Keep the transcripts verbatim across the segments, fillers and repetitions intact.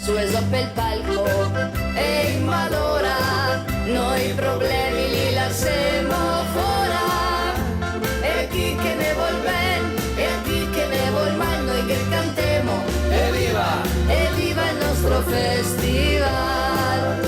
Su e zo pel palco, e in malora, noi problemi li lasemo fora. E chi che ne vol ben, e chi che ne vol mal, noi che cantemo: Eviva! Eviva el nostro festival!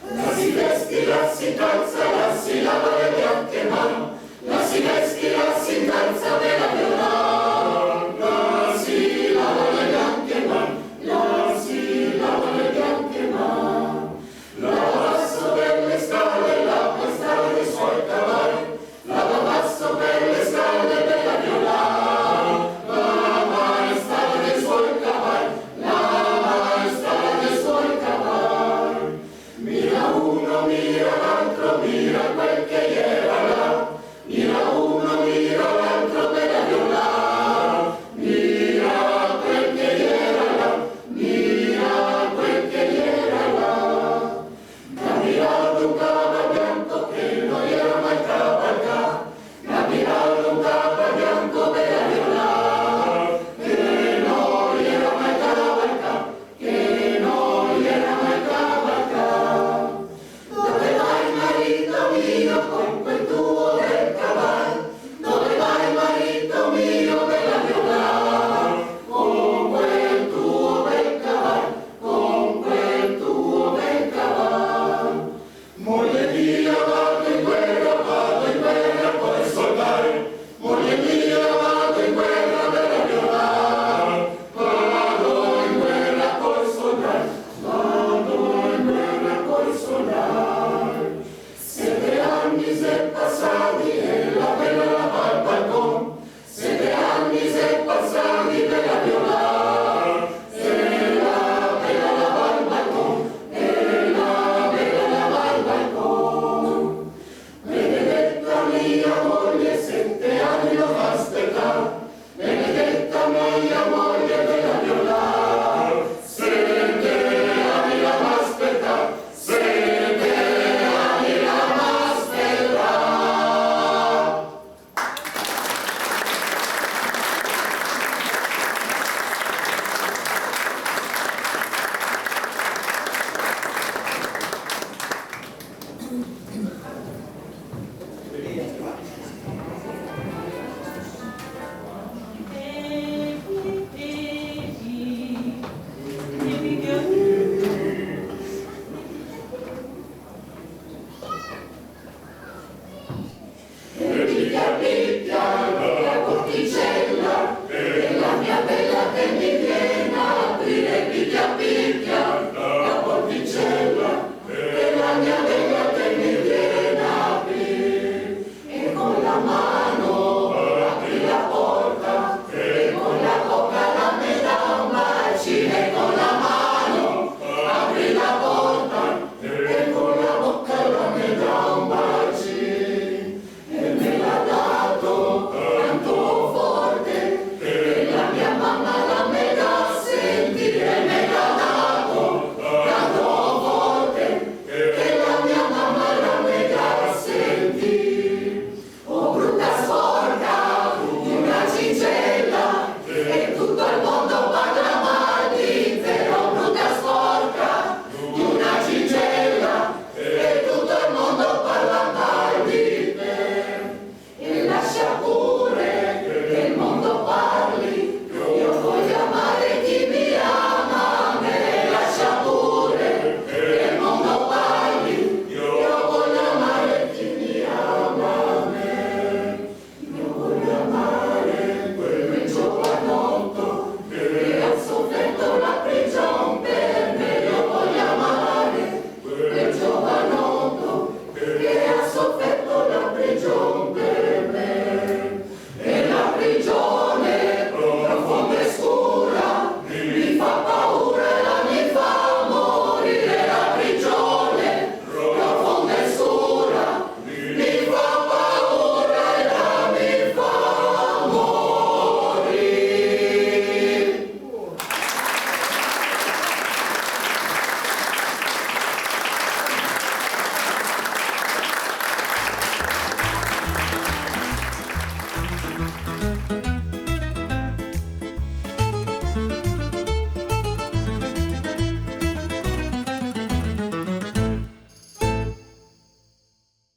La si vesti, la si calza, la si lava le bianche man, la si vesti, la si incalza, bela viola. La si lava le bianche man, la si lava le bianche man. La va baso per le scale, la va per strada dei suoi cavalli, la va baso per le scale, bela viola. La va per strada dei suoi cavalli, la va per strada dei suoi cavalli. Mira uno, mira l'altro, mira quel che iera là. Mira uno, mira l'altro, bela viola. Mira quel che iera là, mira quel che iera là. Ga mirà un caval bianco che no iera mai cavalcà. Ga mirà un caval bianco, bela viola, che no iera mai cavalcà, che no iera mai cavalcà. Dove vai, marito mio, con quel tuo bel caval? Dove vai, marito mio, bela viola, con quel tuo bel caval? Con quel tuo bel caval. Moglie mia, vado in guerra, vado in guerra coi soldai. Moglie mia, vado in guerra, bela viola. Vado in guerra coi soldai, vado in guerra coi soldai. Sete ani xe pasai e la bela la va al balcon. Sete ani xe pasai, bela viola, e la bela la va al balcon, e la bela la va al balcon. Benedeta mia moglie, sete ani la va spetà. Benedeta mia moglie, bela viola, sete ani la va spetà, sete ani la va spetà.